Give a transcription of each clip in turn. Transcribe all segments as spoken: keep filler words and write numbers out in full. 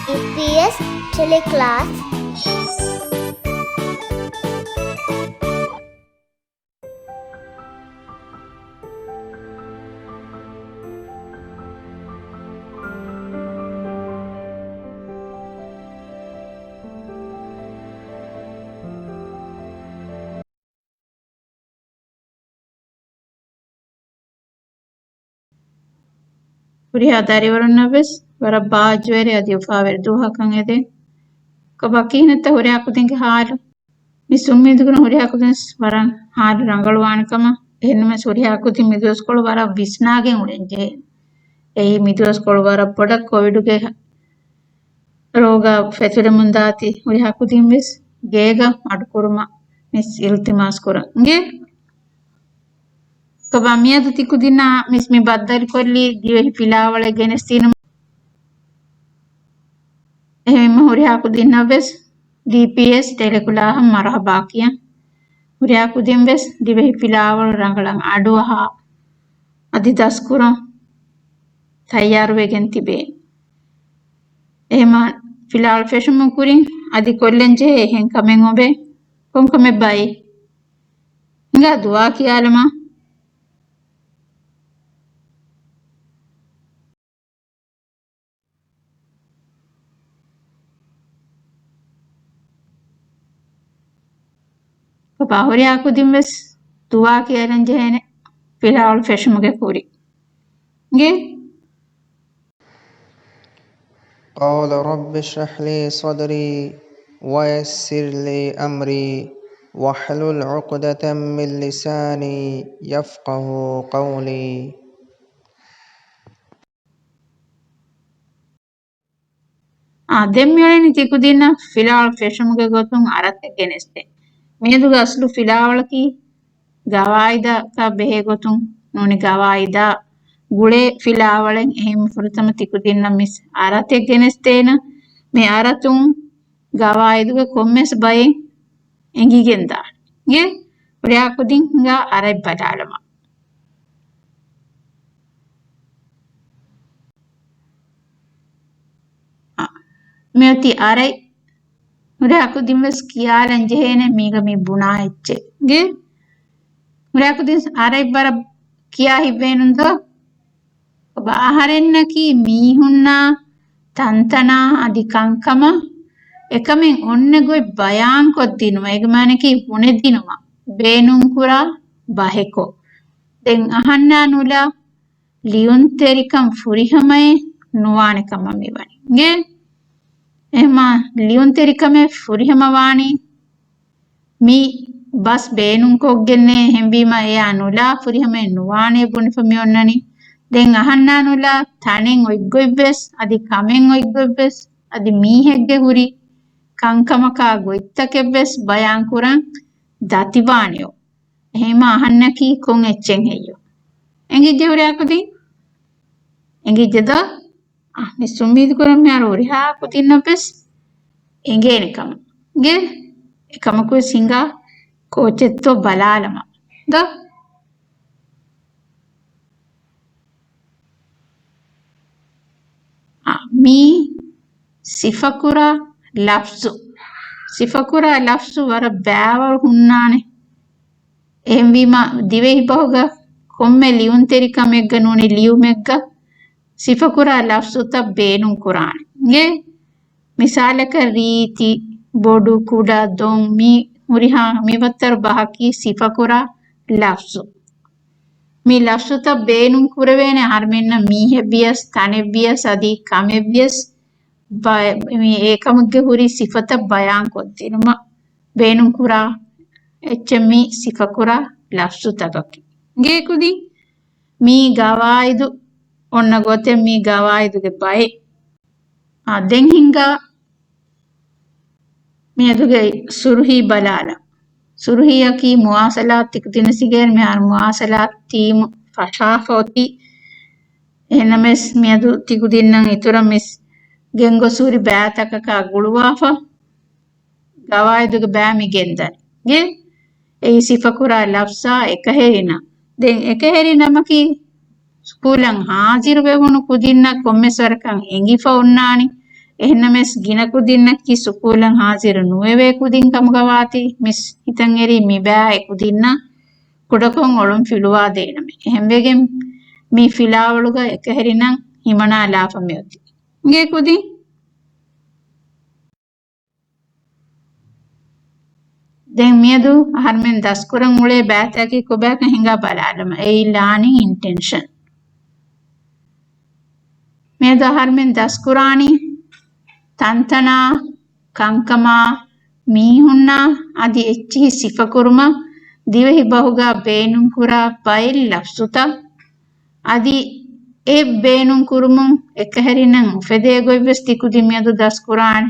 އީޕީއެސް ޓެލެކްލާސް. ހުރިހާ ދަރިވަރުންނަށް ވެސް ވަރަށް ބާއްޖަވެރި އަދި އުފާވެރި ދުވަހަކަށް އެދެން. ކޮބާ ކިހިނެއްތަ ހުރިހާ ކުދިންގެ ހާލު؟ މިސް އުއްމީދުކުރަން ހުރިހާ ކުދިން ވެސް ވަރަށް ހާލު ރަނގަޅުވާނެ ކަމަށް. އެހެންނަމަވެސް ހުރިހާ ކުދިން މިދުވަސްކޮޅު ވަރަށް ވިސްނާގެން އުޅެން ޖެހޭ. އެއީ މިދުވަސްކޮޅު ވަރަށް ބޮޑަށް ކޮވިޑުގެ ރޯގާ ފެތުރެމުންދާތީ ހުރިހާ ކުދިން ވެސް ގޭގަ މަޑުކުރުމަށް މިސް އިލްތިމާސް ކުރަން އިނގޭ. ކޮބާ މިއަދު ތިކުދިންނާ މިސް މި ބައްދަލުކޮށްލީ ދިވެހި ފިލާވަޅެއް ގެނެސްދިނުމަށް. އެހެންވީމަ ހުރިހާ ކުދިންނަށް ވެސް ޑީޕީއެސް ޓެލެކްލާސް މަރުހަބާ ކިޔަން. ހުރިހާ ކުދިން ވެސް ދިވެހި ފިލާވަޅު ރަނގަޅަށް އަޑުއަހާ އަދި ދަސްކުރަން ތައްޔާރުވެގެން ތިބޭ. އެހެމަ ފިލާވަޅު ފެށުމުގެ ކުރިން އަދި ކޮށްލަން ޖެހޭ އެހެން ކަމެއް އޮބެ ކޮންކަމެއް ބައެއް؟ ހިނގާ ދުވާ ކިޔާލަމާ. ކޮބާ ހުރިހާ ކުދިން ވެސް ދުވާ ކިޔަލަން ޖެހޭނެ ފިލާވަޅު ފެށުމުގެ ކުރިން. ގެ. قال رب اشرح لي صدري ويسر لي أمري واحلل عقدة من لساني يفقه قولي. އާ، ދެން މިއުޅެނީ ތިކުދިންނަށް ފިލާވަޅު ފެށުމުގެ ގޮތުން އަރަތެއް ގެނެސްދޭ. މިއަދުގެ އަސްލު ފިލާވަޅަކީ ގަވާއިދަކާ ބެހޭ ގޮތުން ނޫނީ ގަވާއިދާ ގުޅޭ ފިލާވަޅެއް. އެހެން ފުރަތަމަ ތިކުދިންނަށް މިސް އަރަތެއް ގެނެސްދޭނަ. މި އަރަތުން ގަވާއިދުގެ ކޮންމެސް ބައެއް އެނގިގެން ދާނެ. އިނގޭ ހުރިހާ ކުދިން ހިނގާ އަރަތް ބަލާލަމާ. އާ، މިއޮތީ އަރަތް. ހުރިހާ ކުދިން ވެސް ކިޔާލަން ޖެހޭނެ މީގަ މި ބުނާ އެއްޗެއް. އިނގޭ ހުރިހާ ކުދިން އަރަތް ވަރަށް ކިޔާ ހިތްވޭނުން ދޯ؟ އޮބަ އަހަރެންނަކީ މީހުންނާ ތަންތަނާ އަދި ކަންކަމަށް އެކަމެއް އޮންނަ ގޮތް ބަޔާންކޮށްދިނުމަށް، އޭގެ މާނައަކީ ބުނެދިނުމަށް ބޭނުންކުރާ ބަހެކޯ. ދެން އަހަންނާ ނުލާ ލިޔުންތެރިކަން ފުރިހަމައެއް ނުވާނެ ކަމަށް މިވަނީ. އިނގޭ؟ އެހެމާ ލިޔުންތެރިކަމެއް ފުރިހަމަވާނީ މި ބަސް ބޭނުންކޮށްގެންނޭ. އެހެންވީމަ އެއާ ނުލާ ފުރިހަމައެއް ނުވާނޭ ބުނެފަ މިއޮންނަނީ. ދެން އަހަންނާ ނުލާ ތަނެއް އޮތްގޮތްވެސް އަދި ކަމެއް އޮތްގޮތްވެސް އަދި މީހެއްގެ ހުރި ކަންކަމަކާ ގޮތްތަކެއްވެސް ބަޔާންކުރަން ދަތިވާނެޔޯ. އެހެމާ އަހަންނަކީ ކޮން އެއްޗެއް ހެއްޔޯ؟ އެނގިއްޖެ ހުރިހާ ކުދިން؟ އެނގިއްޖެ ދޯ؟ އަ، މިސް އުއްމީދު ކުރަން މިހާރު ހުރިހާ ކުދިންނަށްވެސް އެނގޭނެ ކަމަށް. އިނގޭ؟ އެކަމަކުވެސް ހިނގާ ކޯޗެއްތޯ ބަލާލަމާ. ދޯ؟ އަ، މީ ސިފަކުރާ ލަފްޒު. ސިފަކުރާ ލަފްޒު ވަރަށް ބައިވަރު ހުންނާނެ. އެހެންވީމަ، ދިވެހި ބަހުގަ ކޮންމެ ލިޔުންތެރިކަމެއްގަ ނޫނީ ލިޔުމެއްގަ ސިފަކުރާ ލަފްޒުތައް ބޭނުންކުރާނެ. އިނގޭ؟ މިސާލަކަށް ރީތި، ބޮޑު، ކުޑަ، ދޮން، މި ހުރިހާ މި ވައްތަރު ބަހަކީ ސިފަކުރާ ލަފްޒު. މި ލަފްޒުތައް ބޭނުން ކުރެވޭނެ އަހަރުމެންނަށް މީހެއް ވިޔަސް، ތަނެއް ވިޔަސް، އަދި ކަމެއް ވިޔަސް، ބަ-، މި އެކަމެއްގެ ހުރި ސިފަތައް ބަޔާންކޮށްދިނުމަށް ބޭނުންކުރާ އެއްޗެއް މި ސިފަކުރާ ލަފްޒުތަކަކީ. އިނގޭ ކުދިން މީ ގަވާއިދު އޮންނަ ގޮތެއް މީ ގަވާއިދުގެ ބައެއް. އާ، ދެން ހިނގާ މިއަދުގެ ސުރުހީ ބަލާލަ. ސުރުހީއަކީ މުވާސަލާތް ތިކުދިން ސިގޭން މިހާރު މުވާސަލާތް ޓީމު ފަށާފަ އޮތީ. އެހެންނަމަވެސް މިއަދު ތިކުދިންނަށް އިތުރަށް މިސް ގެންގޮސް ހުރި ބައިތަކަކާ ގުޅުވާފަ. ގަވާއިދުގެ ބައި މި ގެންދަނީ. އިނގޭ؟ އެއީ ސިފަކުރާ ލަފްޒާ އެކަހެރި ނަން. ދެން އެކަހެރި ނަމަކީ ސްކޫލަށް ހާޒިރުވެވުނު ކުދިންނަށް ކޮންމެސް ވަރަކަށް އެނގިފަ އޮންނާނީ. އެހެންނަމަވެސް ގިނަ ކުދިންނަކީ ސުކޫލަށް ހާޒިރު ނުވެވޭ ކުދިން ކަމުގަ ވާތީ، މިސް ހިތަށް އެރީ މިބާ އެ ކުދިންނަށް ކުޑަކޮށް އޮޅުން ފިލުވާ ދޭނަމޭ. އެހެންވެގެން މި ފިލާވަޅުގަ އެކަހެރިނަށް ހިމަނާލާފަ މިއޮތީ. އިނގޭ ކުދިން؟ ދެން މިއަދު އަހަރުމެން ދަސްކުރަން އުޅޭ ބައިތަކެއް ކޮބާކަން ހިނގާ ބަލާލަމާ. އެއީ ލާނިން އިންޓެންޝަން. މިއަދު އަހަރުމެން ދަސްކުރާނީ ތަންތަނާ، ކަންކަމާ، މީހުންނާ އަދި އެއްޗިހި ސިފަކުރުމަށް ދިވެހި ބަހުގަ ބޭނުންކުރާ ބައެއް ލަފްޒުތައް. އަދި އެ ބޭނުން ކުރުމުން އެކަހެރިންނަށް އުފެދޭ ގޮތްވެސް ތިކުދިން މިއަދު ދަސްކުރާނެ.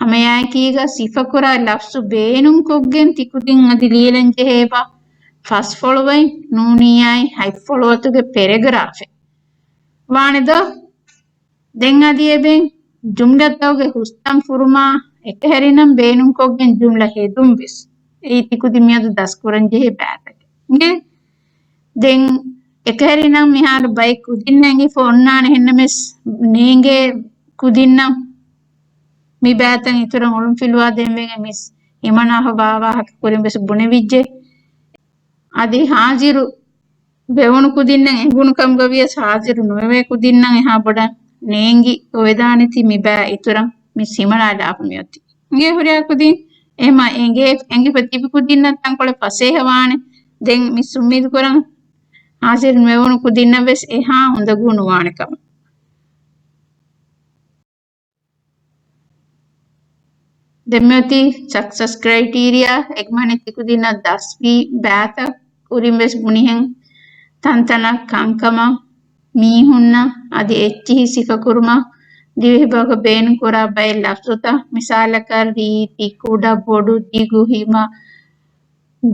ހަމައެއާއެކީގަ ސިފަކުރާ ލަފްޒު ބޭނުންކޮށްގެން ތިކުދިން އަދި ލިޔެލަން ޖެހޭ އެބަ ފަސް ފޮޅުވަތް، ނޫނީއާއި ހަތް ފޮޅުވަތުގެ ޕެރެގްރާފެއް. ވާނެ ދޯ؟ ދެން އަދި އެބެން ޖުމްލަތަކުގެ ހުސްތަން ފުރުމާ އެކަހެރިންނަށް ބޭނުންކޮށްގެން ޖުމްލަ ހެދުން ވެސް. އެއީ ތިކުދިން މިއަދު ދަސްކުރަން ޖެހޭ ބައިތަކެއް. އިނގޭ؟ ދެން އެކަހެރިންނަށް މިހާރު ބައެއް ކުދިންނަށް އެނގިފަ އޮންނާނެ، އެހެންނަމަވެސް ނޭނގޭ ކުދިންނަށް މި ބައިތައް އިތުރަށް އޮޅުން ފިލުވާ ދޭން ވެގެން މިސް ހިމަނާފަ ބާ ވާހަކަ ކުރިން ވެސް ބުނެވިއްޖެ. އަދި ހާޒިރު ވެވުނު ކުދިންނަށް އެނގުނު ކަމުގަ ވިޔަސް ހާޒިރު ނުވެވޭ ކުދިންނަށް އެހާ ބޮޑަށް ނޭނގި އޮވެދާނެތީ މި ބައި އިތުރަށް މިސް ހިމަނާލާފަ މިއޮތީ. އިނގޭ ހުރިހާ ކުދިން އެހެމަ އެނގޭ، އެނގިފަ ތިބި ކުދިންނަށް ތަންކޮޅެއް ފަސޭހަވާނެ. ދެން މިސް އުއްމީދު ކުރަން ހާޒިރު ނުވެވުނު ކުދިންނަށް ވެސް އެހާ އުނދަގޫ ނުވާނެ ކަމަށް. ދެން މިއޮތީ ސަކްސަސް ކްރައިޓީރިއާ. އެކަމަނި ތިކުދިންނަށް ދަސްވީ ބައިތައް ކުރިން ވެސް ބުނިހެން ތަންތަނަށް ކަންކަމަށް މީހުންނަށް އަދި އެއްޗިހި ސިފަކުރުމަށް ދިވެހިބަހުގަ ބޭނުންކުރާ ބައެއް ލަފްޒުތައް، މިސާލަކަށް ރީތި، ކުޑަ، ބޮޑު، ދިގު، ހިމަ،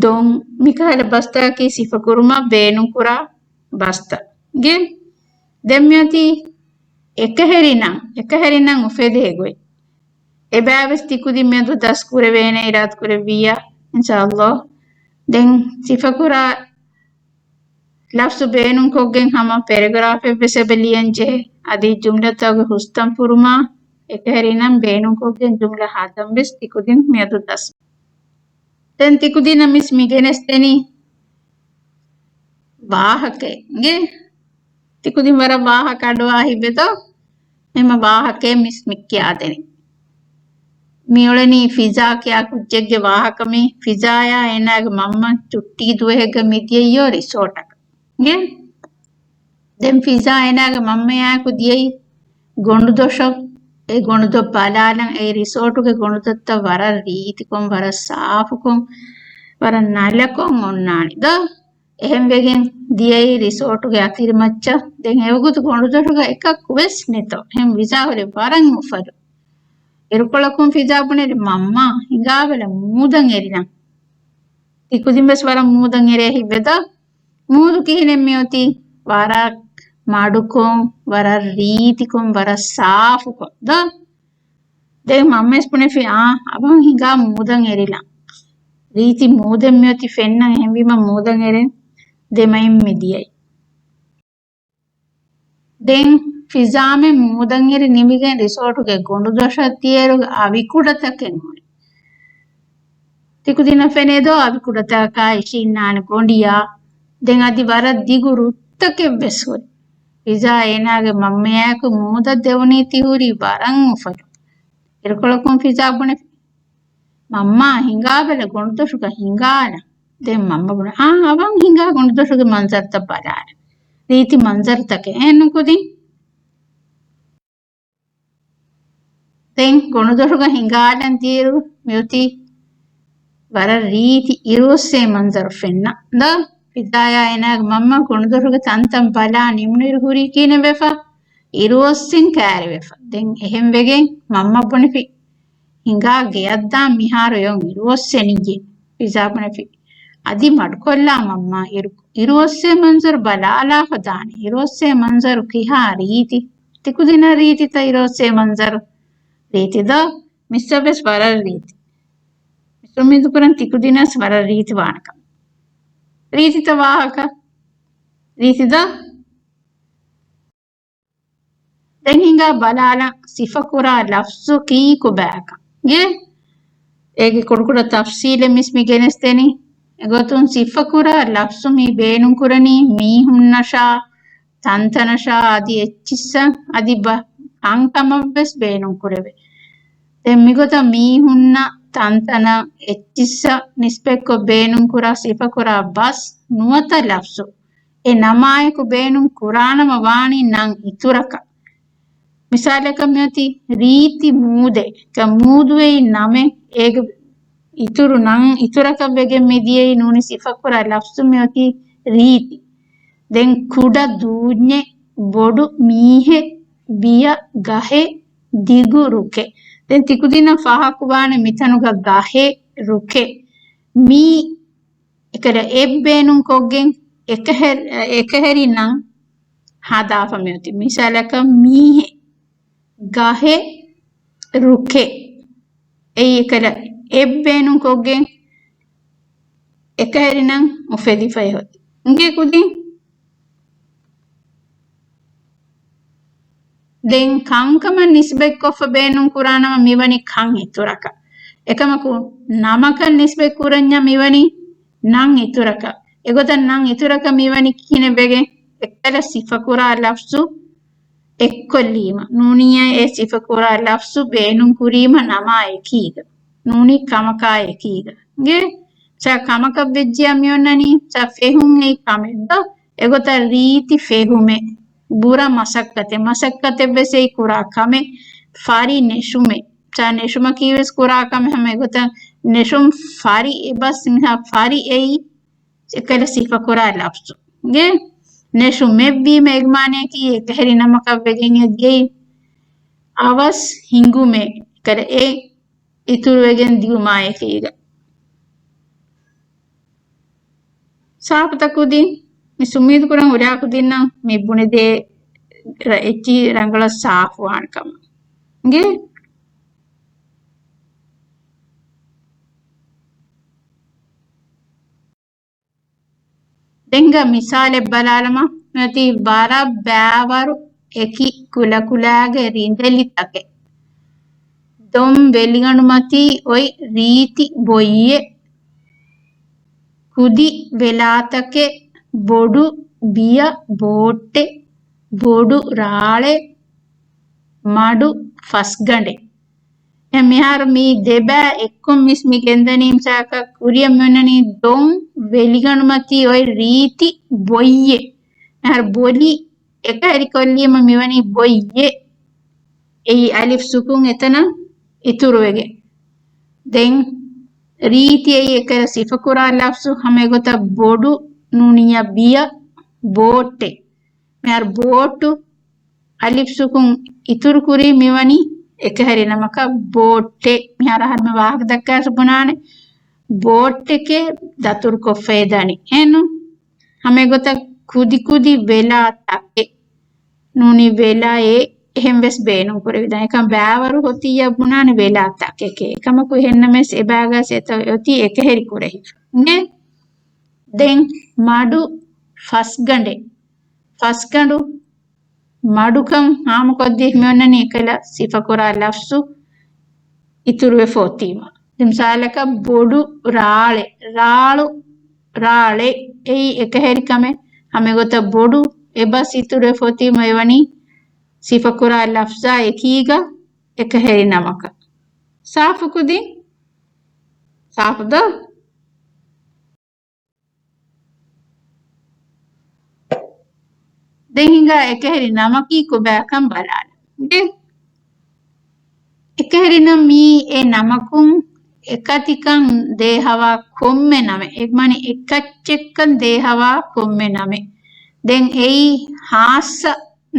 ދޮން، މިކަހަލަ ބަސްތަކަކީ ސިފަކުރުމަށް ބޭނުންކުރާ ބަސްތައް. އިނގޭ؟ ދެން މިއޮތީ އެކަހެރިންނަށް، އެކަހެރިންނަށް އުފެދޭ ގޮތް. އެބައިވެސް ތިކުދިން މިއަދު ދަސް ކުރެވޭނެ އިރާދަ ކުރެއްވިއްޔާ، އިންޝާﷲ. ދެން ސިފަކުރާ ލަފްޒު ބޭނުންކޮށްގެން ހަމަ ޕެރެގްރާފެއްވެސް އެބަ ލިޔަން ޖެހޭ. އަދި ޖުމްލަތަކުގެ ހުސްތަން ފުރުމާ އެކަހެރިންނަށް ބޭނުންކޮށްގެން ޖުމްލަ ހަދަން ވެސް ތިކުދިން މިއަދު ދަސް. ދެން ތިކުދިންނަށް މިސް މި ގެނެސްދެނީ ވާހަކައެއް. އިނގޭ؟ ތިކުދިން ވަރަށް ވާހަކަ އަޑުއަހާ ހިތްވޭތޯ؟ އެހެމަ ވާހަކައެއް މިސް މި ކިޔާދެނީ. މިއުޅެނީ ފިޒާ ކިޔާ ކުއްޖެއްގެ ވާހަކަ. މި ފިޒާޔާ އޭނާގެ މަންމަ ޗުއްޓީ ދުވަހެއްގަ މި ދިޔައީ ރިސޯޓަކަށް. އިނގޭ؟ ދެން ފިޒާ އޭނާގެ މަންމަޔާއެކު ދިޔައީ ގޮނޑުދޮށަށް. އެ ގޮނޑުދޮށް ބަލާލަން. އެ ރިސޯޓުގެ ގޮނޑުދޮށްތައް ވަރަށް ރީތިކޮށް، ވަރަށް ސާފުކޮށް، ވަރަށް ނަލަކޮށް އޮންނާނެ ދޯ. އެހެންވެގެން ދިޔައީ ރިސޯޓުގެ އަތިރިމައްޗަށް. ދެން އެވަގުތު ގޮނޑުދޮށުގަ އެކަކު ވެސް ނެތޯ. އެހެން ފިޒާ ހުރީ ވަރަށް އުފަލުން. އިރުކޮޅަކުން ފިޒާ ބުނެލި، މަންމާ، ހިނގާބަލަ، މޫދަށް އެރިލަން. ތިކުދިން ވެސް ވަރަށް މޫދަށް އެރޭ ހިތްވޭތޯ؟ މޫދު ކިހިނެއް މިއޮތީ؟ ވަރަށް މަޑުކޮށް، ވަރަށް ރީތިކޮށް، ވަރަށް ސާފުކޮށް ދޯ. ދެން މަންމަވެސް ބުނެފި، އާ، އަވަހަށް ހިނގާ މޫދަށް އެރިލަން. ރީތި މޫދެއް މިއޮތީ ފެންނަން، އެހެންވީމަ މޫދަށް އެރެން ދެމައިން މި ދިޔައީ. ދެން ފިޒާމެން މޫދަށް އެރި ނިމިގެން ރިސޯޓުގެ ގޮނޑުދޮށަށް ދިޔައިރު އަވިކުޑަތަކެއް ހުރި. ތިކުދިންނަށް ފެނޭ ދޯ އަވިކުޑަތަކާ އިށީންނާނެ ގޮނޑިއާ. ދެން އަދި ވަރަށް ދިގު ރުއްތަކެއް ވެސް ހުރި. ފިޒާ އޭނާގެ މަންމަޔާއެކު މޫދަށް ދެވުނީތީ ހުރީ ވަރަށް އުފަލުން. އިރުކޮޅަކުން ފިޒާ ބުނެ، މަންމާ، ހިނގާބަލަ، ގޮނޑުދޮށުގަ ހިނގާލަން. ދެން މަންމަ ބުނެ، އާ، އަވަހަށް ހިނގާ ގޮނޑުދޮށުގެ މަންޒަރުތައް ބަލާލަން. ރީތި މަންޒަރުތަކެއް އެހެންނު ކުދިން. ދެން ގޮނޑުދޮށުގަ ހިނގާލަން ދިޔައިރު މިއޮތީ ވަރަށް ރީތި އިރުއޮއްސޭ މަންޒަރު ފެންނަ ދޯ. ފިޒާޔާ އޭނާގެ މަންމަ ގޮނޑުދޮށުގެ ތަންތަން ބަލާ ނިމުނުއިރު ހުރީ ކިހިނެއް ވެފަ؟ އިރުއޮއްސެން ކައިރިވެފަ. ދެން އެހެންވެގެން މަންމަ ބުނެފި، ހިނގާ ގެޔަށްދާން މިހާރު އެއޮން އިރުއޮއްސެނިއްޔޭ. ފިޒާ ބުނެފި، އަދި މަޑުކޮށްލާ މަންމާ، އިރު، އިރުއޮއްސޭ މަންޒަރު ބަލާލާފަ ދާނެ. އިރުއޮއްސޭ މަންޒަރު ކިހާ ރީތި. ތިކުދިންނަށް ރީތިތަ އިރުއޮއްސޭ މަންޒަރު؟ ރީތި ދޯ؟ މިސްއަށް ވެސް ވަރަށް ރީތި. މިސް އުއްމީދު ކުރަން ތިކުދިންނަށް ވަރަށް ރީތި ވާނެކަން. ރީތިތަ ވާހަކަ؟ ރީތި ދޯ؟ ދެން ހިނގާ ބަލާލަން ސިފަކުރާ ލަފްޒު ކީކު ބައިކަން. އޭގެ ކުޑަކުޑަ ތަފްސީލެއް މިސް މި ގެނެސްދެނީ. އެގޮތުން ސިފަކުރާ ލަފްޒު މި ބޭނުންކުރަނީ މީހުންނަށާ، ތަންތަނަށާ އަދި އެއްޗިއްސަށް އަދި ބަ-، ކަންކަމަށްވެސް ބޭނުންކުރެވޭ. ދެން މިގޮތަށް މީހުންނަށް، ތަންތަނަށް، އެއްޗިއްސަށް ނިސްބަތްކޮށް ބޭނުންކުރާ ސިފަކުރާ ބަސް ނުވަތަ ލަފްޒު އެ ނަމާއެކު ބޭނުން ކުރާނަމަ ވާނީ ނަން އިތުރަކަށް. މިސާލަކަށް މިއޮތީ ރީތި މޫދެއް. ކަ މޫދުއެއް ނަމެއް އޭގެ އިތުރު ނަން އިތުރަކަށް ވެގެން މި ދިޔައީ ނޫނީ ސިފަކުރާ ލަފްޒު މިއޮތީ ރީތި. ދެން ކުޑަ ދޫންޏެއް، ބޮޑު މީހެއް، ބިޔަ ގަހެއް، ދިގު ރުކެއް. ދެން ތިކުދިންނަށް ފާހަގަކުވާނެ މިތަނުގަ ގަހެއް، ރުކެއް. މީ އެކަލަ އެއް ބޭނުން ކޮށްގެން އެކަހެ-، އެކަހެރި ނަން ހަދާފަ މިއޮތީ. މިސާލަކަށް މީހެއް، ގަހެއް، ރުކެއް. އެއީ އެކަލަ އެއް ބޭނުން ކޮށްގެން އެކަހެރި ނަން އުފެދިފައި އޮތީ. އިނގޭ ކުދިން. ދެން ކަންކަމަށް ނިސްބަތްކޮށްފަ ބޭނުން ކުރާނަމަ މިވަނީ ކަން އިތުރަކަށް. އެކަމަކު ނަމަކަށް ނިސްބަތް ކުރަންޏާ މިވަނީ ނަން އިތުރަކަށް. އެގޮތަށް ނަން އިތުރަކަށް މިވަނީ ކިހިނެއް ވެގެން؟ އެއްކަލަ ސިފަކުރާ ލަފްޒު އެއްކޮށްލީމަ. ނޫނީ އެ ސިފަކުރާ ލަފްޒު ބޭނުން ކުރީމަ ނަމާ އެކީގަ. ނޫނީ ކަމަކާ އެކީގަ. އިނގޭ؟ ސާ ކަމަކަށް ވެއްޖިޔާ މިއޮންނަނީ ސާ ފެހުން އެއީ ކަމެއް ދޯ؟ އެގޮތަށް ރީތި ފެހުމެއް، ބުރަ މަސައްކަތެއް، މަސައްކަތެއް ވެސް އެއީ ކުރާ ކަމެއް، ފަރި ނެށުމެއް. ސާ ނެށުމަކީ ވެސް ކުރާ ކަމެއް، ހަމަ އެގޮތަށް ނެށުން ފަރި އެބަސް މިހާ ފަރި އެއީ އެކަލަ ސިފަކުރާ ލަފްޒު. އިނގޭ؟ ނެށުމެއްވީމަ އެގެ މާނަޔަކީ އެކަހެރި ނަމަކަށް ވެގެން އެ ދިޔައީ އަވަސް ހިނގުމެއް، އެކަލަ އެ އިތުރުވެގެން ދިއުމާ އެކީގަ. ސާފުތަ ކުދިން؟ މިސް އުއްމީދު ކުރަން ހުރިހާ ކުދިންނަށް މި ބުނެދޭ އެއްޗިހި ރަނގަޅަށް ސާފުވާނެ ކަމަށް. އިނގޭ؟ ދެން ހިނގާ މިސާލެއް ބަލާލަމާ. މިއޮތީ ވަރަށް ބައިވަރު އެކި ކުލަކުލައިގެ ރިނދެލިތަކެއް. ދޮން ވެލިގަނޑުމަތީ އޮތް ރީތި ބޮއްޔެއް. ކުދި ވެލާތަކެއް، ބޮޑު ބިޔަ ބޯޓެއް، ބޮޑު ރާޅެއް، މަޑު ފަސްގަނޑެއް. އެ މިހާރު މި ދެބައި އެއްކޮށް މިސް މި ގެންދަނީ މިސާލަކަށް ކުރިއަށް މިއޮންނަނީ ދޮން ވެލިގަނޑުމަތީ އޮތް ރީތި ބޮއްޔެއް. މިހާރު ބޮލި އެކަހެރިކޮށްލީމަ މިވަނީ ބޮއްޔެއް. އެއީ އަލިފް ސުކުން އެތަނަށް އިތުރުވެގެން. ދެން ރީތި އެއީ އެކަލަ ސިފަކުރާ ލަފްޒު ހަމަ އެގޮތަށް ބޮޑު ނޫނިއްޔާ ބިޔަ ބޯޓެއް. މިހާރު ބޯޓު އަލިފް ސުކުން އިތުރުކުރީ މިވަނީ އެކަހެރި ނަމަކަށް ބޯޓެއް. މިހާރު އަހަރުމެން ވާހަކަ ދައްކާސް ބުނާނެ ބޯޓެކޭ ދަތުރުކޮށްފައި ދަނީ. އެހެންނު؟ ހަމަ އެގޮތަށް ކުދި ކުދި ވެލާ ތަކެއް. ނޫނީ ވެލާއެއް އެހެން ވެސް ބޭނުން ކުރެވިދާނެ. އެކަމަ ބައިވަރު ހޮތިއްޔާ ބުނާނެ ވެލާ ތަކެކޭ. އެކަމަކު އެހެންނަމަވެސް އެބައިގާސް އެތައް އޮތީ އެކަހެރި ކުރެހިފަ. އިނގޭ؟ ދެން މަޑު ފަސްގަނޑެއް. ފަސްގަނޑު މަޑުކަން ހާމަކޮށްދީ މިއޮންނަނީ އެކަލަ ސިފަކުރާ ލަފްޒު އިތުރުވެފަ އޮތީމަ. ދެން މިސާލަކަށް ބޮޑު ރާޅެއް. ރާޅު، ރާޅެއް އެއީ އެކަހެރި ކަމެއް. ހަމަ އެގޮތަށް ބޮޑު އެބަސް އިތުރުވެފަ އޮތީމަ އެވަނީ ސިފަކުރާ ލަފްޒާ އެކީގަ އެކަހެރި ނަމަކަށް. ސާފު ކުދިން؟ ސާފު ދޯ؟ ދެން ހިނގާ އެކަހެރި ނަމަކީ ކޮބާކަން ބަލާނަން. އެކަހެރި ނަން މީ އެ ނަމަކުން އެކަތިކަން ދޭހަވާ ކޮންމެ ނަމެއް. އެ މާނަ އެކައްޗެއްކަން ދޭހަވާ ކޮންމެ ނަމެއް. ދެން އެއީ ހާއްސަ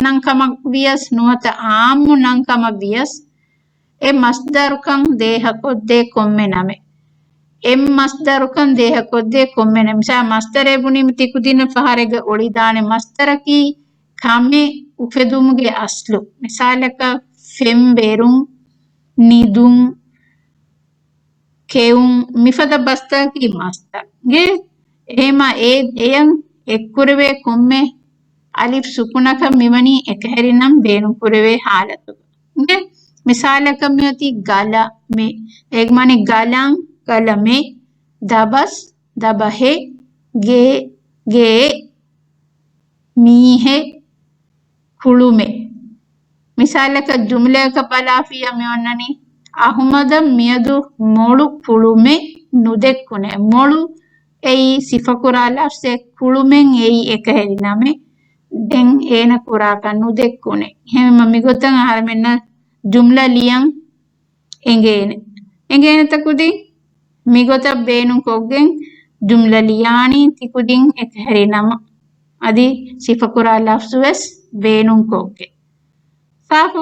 ނަންކަމަށް ވިޔަސް ނުވަތަ އާއްމު ނަންކަމަށް ވިޔަސް، އެ މަސްދަރުކަން ދޭހަކޮށްދޭ ކޮންމެ ނަމެއް. އެ މަސްދަރުކަން ދޭހަކޮށްދޭ ކޮންމެ ނަމެއް. މިސާ މަސްދަރޭ ބުނީމަ ތިކުދިންނަށް ފަހަރެއްގަ އޮޅިދާނެ މަސްދަރަކީ ކަމެއް އުފެދުމުގެ އަސްލު. މިސާލަކަށް ފެން ބެރުން، ނިދުން، ކެއުން، މިފަދަ ބަސްތަކަކީ މަސްދަރު. އެހެމަ އެ އެޔަށް އެއްކުރެވޭ ކޮންމެ އަލިފް ސުކުނަކަށް މިވަނީ އެކަހެރި ނަން ބޭނުން ކުރެވޭ ހާލަތުގަ. އިނގޭ؟ މިސާލަކަށް މިއޮތީ ގަލަމެ. އޭގެ މާނަ ގަލަން، ގަލަމެ. ދަބަސް، ދަބަހެ. ގޭ، ގޭ. މީހެއް، ކުޅުމެއް. މިސާލަކަށް ޖުމްލައަކަށް ބަލާފިއްޔާ މި އޮންނަނީ، އަހުމަދަށް މިއަދު މޮޅު ކުޅުމެއް ނުދެއްކުނޭ. މޮޅު އެއީ ސިފަކުރާ ލަފްޒެއް، ކުޅުމެއް އެއީ އެކަހެރި ނަމެއް. ދެން އޭނަ ކުރާކަށް ނުދެއްކުނޭ. އެހެންވީމަ މިގޮތަށް އަހަރެމެންނަށް ޖުމްލަ ލިޔަން އެނގޭނެ. އެނގޭނެތަ ކުދިން؟ މިގޮތަށް ބޭނުން ކޮށްގެން ޖުމްލަ ލިޔާނީ ތިކުދިން އެކަހެރި ނަމަ. އަދި ސިފަކުރާ ލަފްޒު ވެސް ބޭނުން ކޮށްގެން. ސާފު؟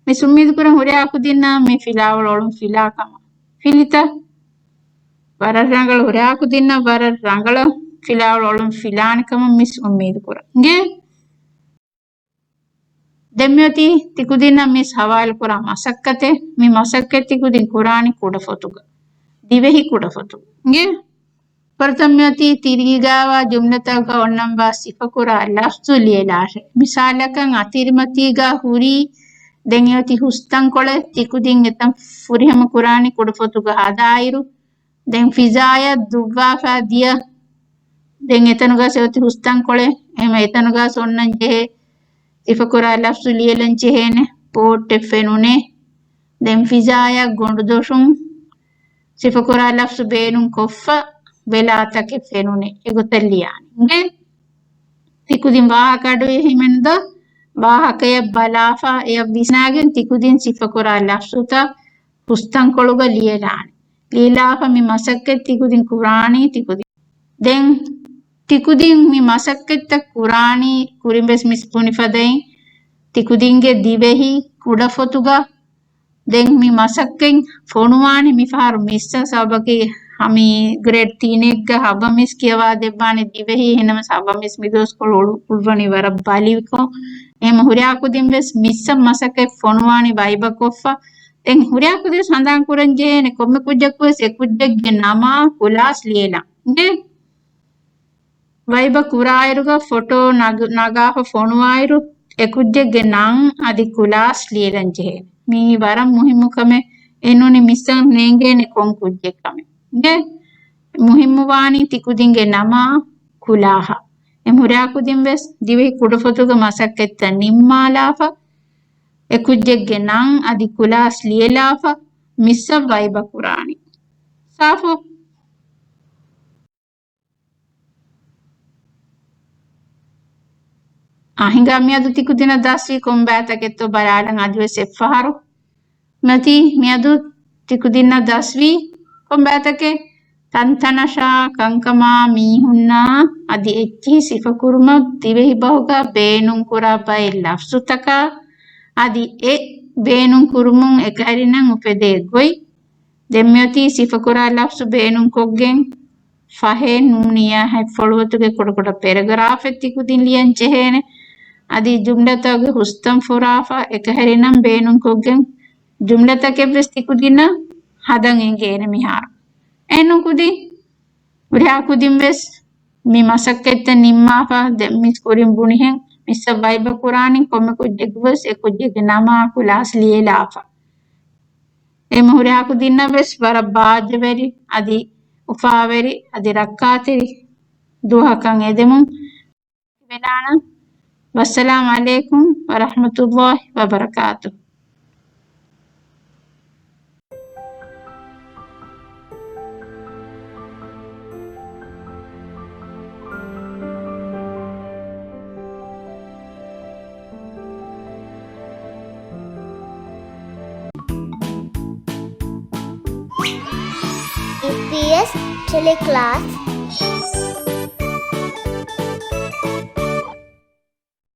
މިސް އުއްމީދު ކުރަން ހުރިހާ ކުދިންނަށް މި ފިލާވަޅު އޮޅުން ފިލާ ކަމަށް. ފިލިތަ؟ ވަރަށް ރަނގަޅު، ހުރިހާ ކުދިންނަށް ވަރަށް ރަނގަޅަށް ފިލާވަޅު އޮޅުން ފިލާނެ ކަމަށް މިސް އުއްމީދު ކުރަން. އިނގޭ؟ ދެން މިއޮތީ ތިކުދިންނަށް މިސް ހަވާލު ކުރާ މަސައްކަތެއް. މި މަސައްކަތް ތިކުދިން ކުރާނީ ކުޑަފޮތުގަ. ދިވެހި ކުޑަފޮތު. އިނގޭ؟ ފުރަތަމަ މިއޮތީ ތިރީގާވާ ޖުމްލަތަކުގަ އޮންނަންވާ ސިފަކުރާ ލަފްޒު ލިޔެލާށޭ. މިސާލަކަށް އަތިރިމަތީގާ ހުރީ، ދެން އެއޮތީ ހުސްތަންކޮޅެއް، ތިކުދިން އެތަން ފުރިހަމަ ކުރާނީ ކުޑަފޮތުގަ ހަދާއިރު، ދެން ފިޒާޔަށް ދުއްވާފަ ދިޔަ، ދެން އެތަނުގަސް އެއޮތީ ހުސްތަންކޮޅެއް. އެހެންވެ އެތަނުގަސް އޮންނަން ޖެހޭ ސިފަކުރާ ލަފްޒު ލިޔެލަން ޖެހޭނެ. ބޯޓެއް ފެނުނޭ. ދެން ފިޒާޔަށް ގޮނޑުދޮށުން ސިފަކުރާ ލަފްޒު ބޭނުން ކޮށްފަ ބެލާތަކެއް ފެނުނޭ. އެގޮތަށް ލިޔާނީ. އިނގޭ؟ ތިކުދިން ވާހަކަ އަޑުއެހީމެންދޯ؟ ވާހަކަޔަށް ބަލާފަ އެޔަށް ވިސްނާގެން ތިކުދިން ސިފަކުރާ ލަފްޒުތައް ހުސްތަންކޮޅުގަ ލިޔެލާނެ. ލިޔެލާފަ މި މަސައްކަތް ތިކުދިން ކުރާނީ ތިކުދިން. ދެން ތިކުދިން މި މަސައްކަތްތައް ކުރާނީ ކުރިން ވެސް މިސް ބުނި ފަދައިން ތިކުދިންގެ ދިވެހި ކުޑަފޮތުގަ. ދެން މި މަސައްކަތް ފޮނުވާނީ މިފަހަރު މިސްއަށް ސަބަބަކީ ހަމީ ގްރޭޑް ތިނެއްގަ ހަބަ މިސް ކިޔަވާ ދެއްވާނީ ދިވެހި. އެހެންނަމަސް ހަބަ މިސް މިދުވަސްކޮޅު އުޅު-، އުޅުއްވަނީ ވަރަށް ބަލިކޮށް. އެހެން ހުރިހާ ކުދިން ވެސް މިސްއަށް މަސައްކަތް ފޮނުވާނީ ވައިބަކޮށްފަ. ދެން ހުރިހާ ކުދިން ހަނދާން ކުރަން ޖެހޭނެ ކޮންމެ ކުއްޖަކު ވެސް އެ ކުއްޖެއްގެ ނަމާ ކުލާސް ލިޔެލަން. އިނގޭ؟ ވައިބަ ކުރާއިރުގަ ފޮޓޯ ނަގ-، ނަގާފަ ފޮނުވާއިރު، އެ ކުއްޖެއްގެ ނަން އަދި ކުލާސް ލިޔެލަން ޖެހޭނެ. މީ ވަރަށް މުހިއްމު ކަމެއް. އެނޫނީ މިސްއަށް ނޭނގޭނެ ކޮން ކުއްޖެއް ކަމެއް. އިނގޭ؟ މުހިއްމުވާނީ ތިކުދިންގެ ނަމާ ކުލާހަށް. އެ ހުރިހާ ކުދިން ވެސް ދިވެހި ކުޑަފޮތުގެ މަސައްކަތްތައް ނިންމާލާފަ، އެ ކުއްޖެއްގެ ނަން އަދި ކުލާސް ލިޔެލާފަ، މިސްއަށް ވައިބަ ކުރާނީ. ސާފު؟ އާ، ހިނގާ މިއަދު ތިކުދިންނަށް ދަސްވީ ކޮންބައިތަކެއްތޯ ބަލާލަން އަދިވެސް އެއްފަހަރު. މަތީ މިއަދު ތިކުދިންނަށް ދަސްވީ ކޮންބައިތަކެއް؟ ތަންތަނަށާ، ކަންކަމާ، މީހުންނާ އަދި އެއްޗިހި ސިފަކުރުމަށް ދިވެހިބަހުގަ ބޭނުންކުރާ ބައެއް ލަފްޒުތަކާ އަދި އެ ބޭނުންކުރުމުން އެކަހެރިނަން އުފެދޭ ގޮތް. ދެން މިއޮތީ ސިފަކުރާ ލަފްޒު ބޭނުންކޮށްގެން ފަހެ ނޫނިޔާ ހެއްފޮޅުވަތުގެ ކުޑަކުޑަ ޕެރެގްރާފެއް ތިކުދިން ލިޔަން ޖެހޭނެ. އަދި ޖުމްލަތަކުގެ ހުސްތަން ފުރާފަ އެކަހެރިނަން ބޭނުންކޮށްގެން ޖުމްލަތަކެއްވެސް ތިކުދިންނަށް ހަދަން އެނގޭނެ މިހާރު. އެހެންނު ކުދިން ހުރިހާ ކުދިން ވެސް މި މަސައްކަތްތައް ނިންމާފަ ދެން މިސް ކުރިން ބުނިހެން މިސްއަށް ވައިބަ ކުރާނީ ކޮންމެ ކުއްޖެއްގެ ވެސް އެ ކުއްޖެއްގެ ނަމާ ކުލާސް ލިޔެލާފަ. އެހެން ހުރިހާ ކުދިންނަށް ވެސް ވަރަށް ބާއްޖަވެރި އަދި އުފާވެރި އަދި ރައްކާތެރި ދުވަހަކަށް އެދެމުން ވެލާނަން. ވައްސަލާމް ޢަލައިކުމް ވަރަޙްމަތުﷲި ވަބަރަކާތުހު. އީޕީއެސް ޓެލެކްލާސް